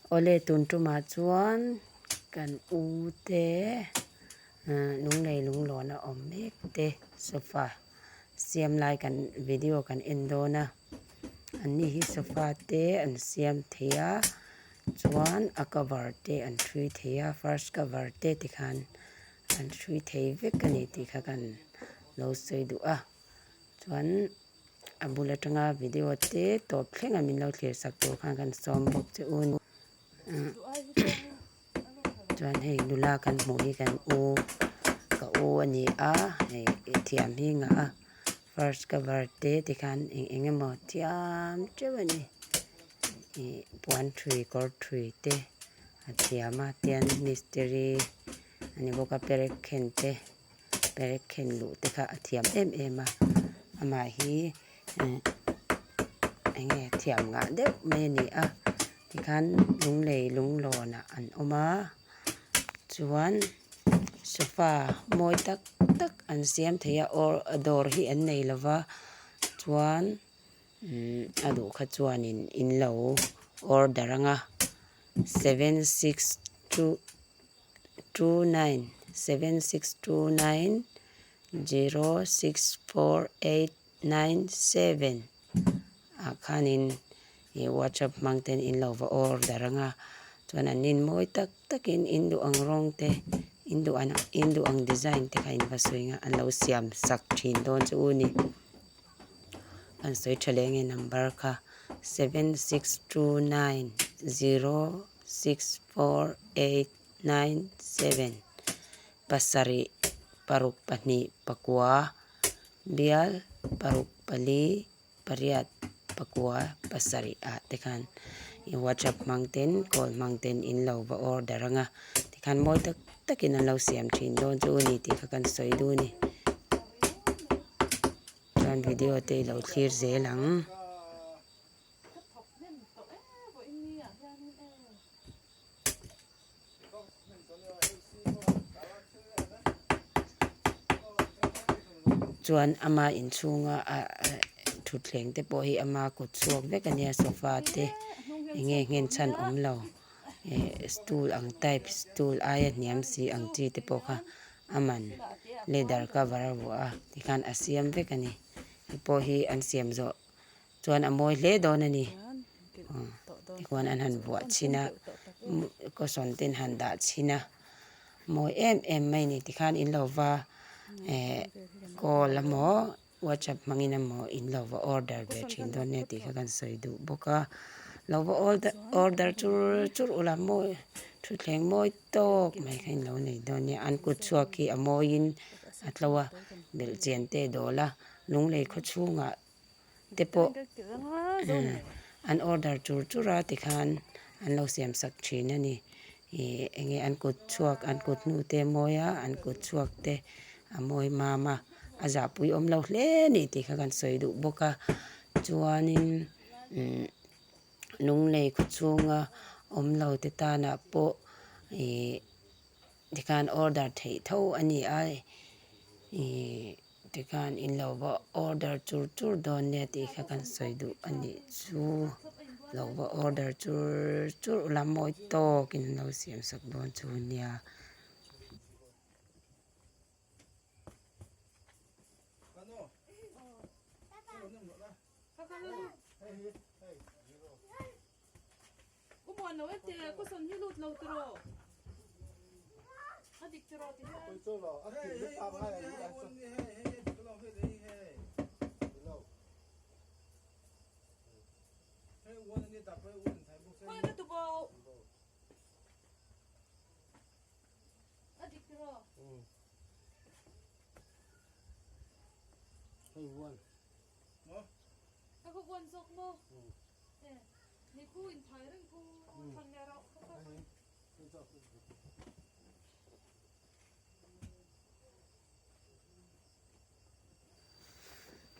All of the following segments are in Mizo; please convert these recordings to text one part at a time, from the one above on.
Awle tun tumah chuan kan u te lunglei lunglawn a awm mek te sofa siam lai kan video kan en dawn a an ni hi sofa te an siam thei a chuan a cover te an hrui thei a first cover te tikhan an hrui thei vek a ni tih kha kan lo sawi duh a chuan. A bul atanga video te tawp thleng a min lo thlir sak tur khan kan sawm bawk che u chuan hei nula kan hmuh hi kan u ka u a ni a hei thiam hi ngah a first cover te tikhan eng eng emaw thiam teuh a ni ih puan thui kawr thui te a thiam a tian mistiri a ni bawk a perek khen te. Perek khen luh te kha a thiam em em a amah hi eng nge thiam ngah deuh mai a ni a tikhan lunglei lunglawn ah an awm a chuan sofa mawi tak tak an siam thei a or dawr hi an nei lo va chuan a duh kha chuanin in lo order ang a seven six two. 297629064897 ah khanin ih whatsapp hmang ten in lo va order ang a chuan an in mawi tak takin in duh ang rawng te in duh ang in duh ang design te kha in va sawi ang a an lo siam sak thin dawn chu u ni an sawi tha leh nge number kha 7629 64897 pasarih paruk pahnih pakua bial paruk pali pariat pakua pasarih ah te khan ih whatsapp hmang ten call hmang ten in lo va order ang a tikhan mawi tak takin an lo siam thin dawn chu a ni tih kha kan sawi duh a ni chuan video te i lo thlir zel ang. Chuan ama inchhunga thutthleng te pawh hi ama kut chhuak vek a nia sofa te eng nge nghen chhan awm lo eh stool ang type stool aia hniam si ang chi te pawh kha a man leather cover a vuah a tikhan a siam vek a ni hei pawh hi an siam zawh. Chuan a mawi hle dawn a ni. Tichuan an han vuah chhin a, cushion te an han dah chhin a, mawi em em mai a ni. Tikhan in lo va eh call emaw whatsapp hmangin emaw in lo va order ve thin dawn nia tih kha kan sawi duh bawk a. Lo va order chur chur ula mawi thutthleng mawi tawk mai kha in lo nei dawn nia. An kut chhuak hi a mawiin a tlo a, belhchian te a dawl a, lunglei khaw chhungah. te pawh an order chur chur a tikhan an lo siam sak thin a ni ih eng nge an kut chhuak an kut hnu te a mawi a an kut chhuak te a mawi mam a a zahpui awm lo hle a ni tih kha kan sawi duh bawk a chuanin umm lunglei khaw chhunga awm lo te tanah pawh ih tikhan order theih tho a ni a ih. Tikhan in lo va order chur chur dawn nia tih kha kan sawi duh a nih chu. Lo va order chur chur ula mawi tawkin an lo siam sak dawn chu nia.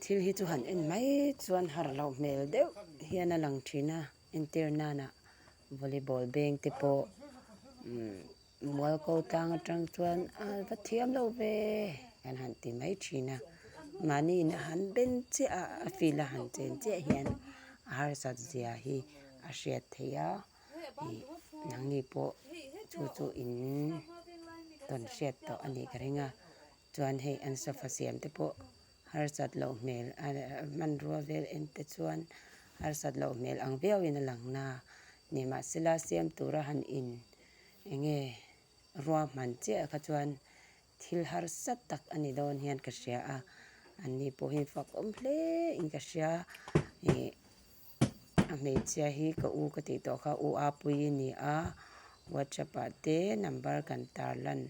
Thil hi chu han en mai chuan har loh hmel deuh hian a lang thin a entir nana volleyball beng te pawh mual ko tlang atang chuan a va thiam lo ve kan han ti mai thin a mahni in a han ben chiah a a field a han chen chiah hian a harsat zia hi a hriat theih a. Ih nangni pawh chu chu in tawn hriat tawh a nih ka ring a chuan hei an sofa siam te pawh harsat loh hmel a hmanrua vel en te chuan harsat loh hmel ang viau in a lang na nimahsela siam tura han in eng nge ruahman chiah kha chuan thil harsa tak a ni dawn hian ka hria a an ni pawh hi fak awm hle in ka hria ih a hmeichhia hi ka u ka tih tawh kha u a pui a ni a whatsapp ah te number kan tar lan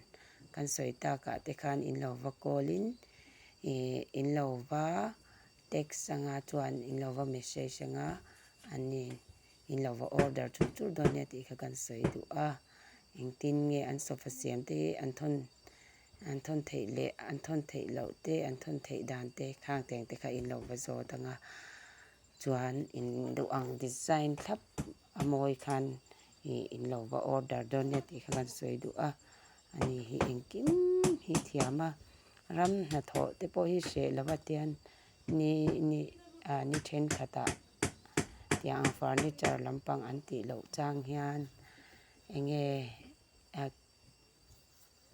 kan sawi tak ah te khan in lo va call in ih in lo va text anga chuan in lo va message anga an ni. In lo va order chur chur dawn nia tih kha kan sawi duh a, engtin nge an sofa siam te hi an thawn an thawn theih leh an thawn theih loh te an thawn theih dan te khang teng te kha in lo va zawt ang a, chuan in duh ang design thlap a mawi khan ih in lo va order dawn nia tih kha kan sawi duh a, ani hi engkim hi thiam a, ram hnathawh te pawh hi hreh lova tian ni ni ah ni thenkhatah. Tiang furniture lampang an tih loh chang hian eng nge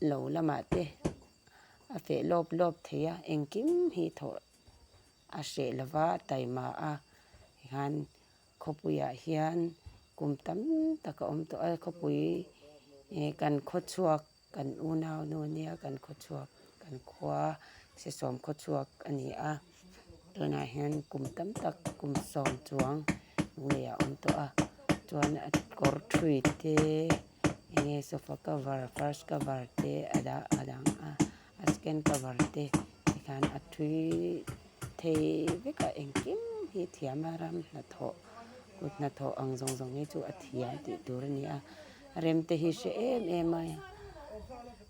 lo lamah te a feh lawp lawp thei a engkim hi thawh a hreh lova taima a tikhan khawpuiah hian kum tam tak a awm tawh a khawpui ih kan khawchhuak Kan unau nu nia kan khawchhuak kan khua sesawm khawchhuak a ni a tunah hian kum tam tak kum sawm chuang ngei a awm tawh a chuan a kawr thui te eng nge sofa cover first cover te a dah a dang a a second cover te tikhan a thui thei vek a engkim hi thiam a ram hnathawh kut hnathawh ang zawng zawng hi chu a thiam tih tur a ni a. Rem te hi hre em em a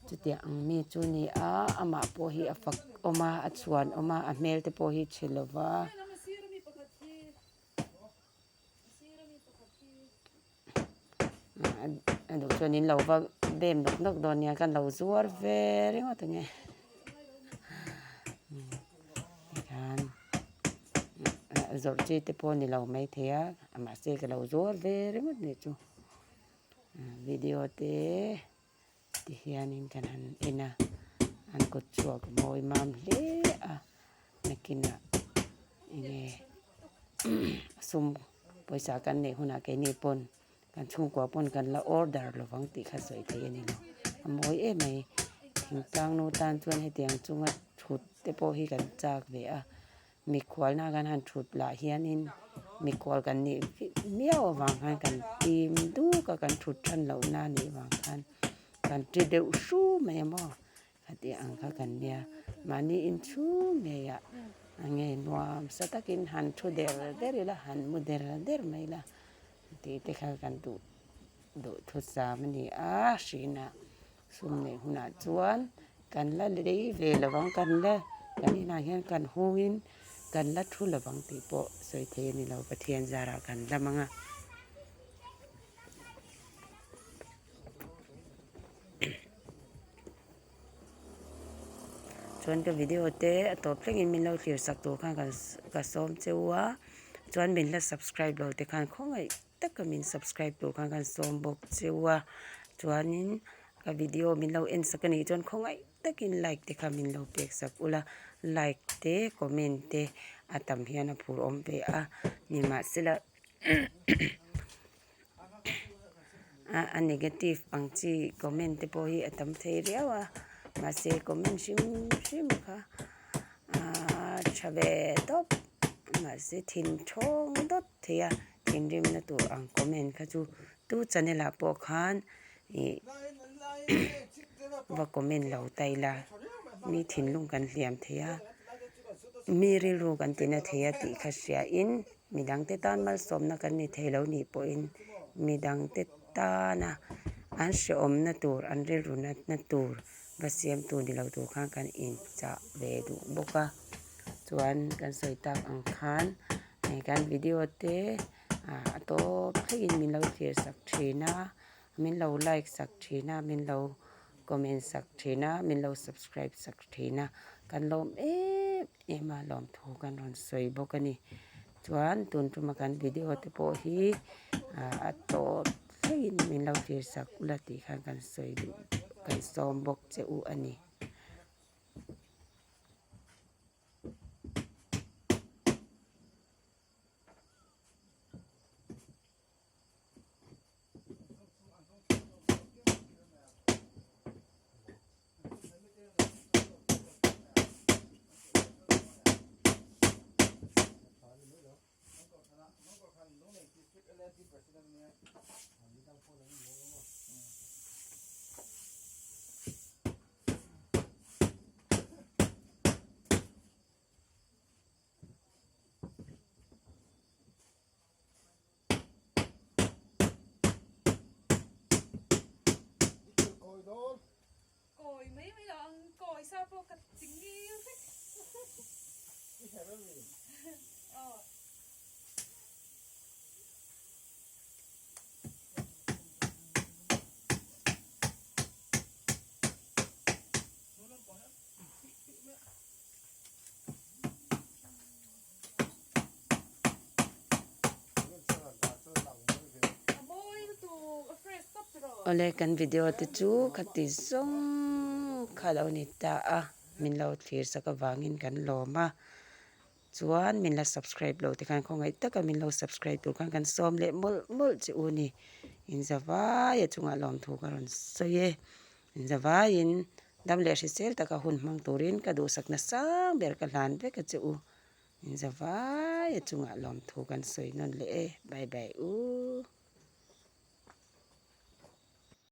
chutiang ang mi chu a ni a amah pawh hi a fak awm a a chhuan awm a a hmel te pawh hi chhe lo va. A duh chuan in lo va bem nawk nawk dawn nia kan lo zuar ve ringawt ang e tikhan zawrh chi te pawh a ni lo maithei a mahse ka lo zuar ve ringawt nih chu. Video te ti hianin kan han en a an kut chhuak a mawi mam hle a nakinah enge sum pawisa kan neih hunah keini pawn kan chhungkua pawn kan la order lovang tih kha sawi theih a ni lo a mawi em mai thingtlang nu tan chuan hetiang chunga thut te pawh hi kan chak ve a. Mikhualna kan han thut lah hianin mikhual kan nih miau avang khan kan tim duk a kan thut than lohna a nih vang khan kan ti deuh hru mai a maw khati ang kha kan nia mahni inchhung ngeiah a nge nuam sa takin han thu der der ila han mu der der mai ila tih te kha kan duh duhthusam a ni a hrinah. Sum neih hunah chuan kan la lei ve lo ang, kan la kan inah hian kan hungin kan la thu lo vang tih pawh sawi thei a ni lo, Pathian zarah kan dam ang a. Chuan ka video te a tawp thlengin min lo thlir sak tur khan ka sawm che u a, chuan min la subscribe lo te khan khawngaih. taka min subscribe tur khan kan sawm bawk cheu a chuanin ka video min lo en sak a nih chuan khawngaih takin like te kha min lo pek sak ula like te comment te a tam hian a phur awm ve a nimahsela a negative ang chi comment te pawh hi a tam thei riau a mahse comment hrim hrim kha a tha ve tawp mahse thin thawng dawt thei a. Thinrimna tur ang comment kha chu tu channel ah pawh khan ih va comment lo ta ila mi thinlung kan hliam thei a mi rilru kan tina thei a tih kha hria in midangte tan malsawmna kan ni thei lo nih pawhin midangte tana an hrehawmna tur an rilru natna tur va siamtu ni lo tur khan kan inchah ve duh bawk a chuan kan sawi tak ang khan. Hei kan video te a tawp thlengin min lo thlir sak thin a min lo like sak thin a min lo comment sak thin a min lo subscribe sak thin a kan lawm em em a lawmthu kan rawn sawi bawk a ni chuan tun tuma kan video te pawh hi a tawp thleng. maiin min lo thlir sak ula tih khan kan sawi duh kan sawm bawk che u a ni. Kawi mai mai lo ang kawi sa pawh ka ti ngil vek. I herh a mi? Aw. Awle kan video te chu khati zawng kha lo ni ta a min lo thlir sak avangin kan lawm a chuan min la subscribe lo te khan khawngaih taka min lo subscribe tur khan kan sawm leh mawlh mawlh che u ni inzavai a chungah lawmthu ka rawn sawi e inzavaiin dam leh hrisel taka hun hmang turin ka duhsakna sang ber ka hlan vek a che u. Inzavai a chungah lawmthu kan sawi nawn leh e. Bye bye u.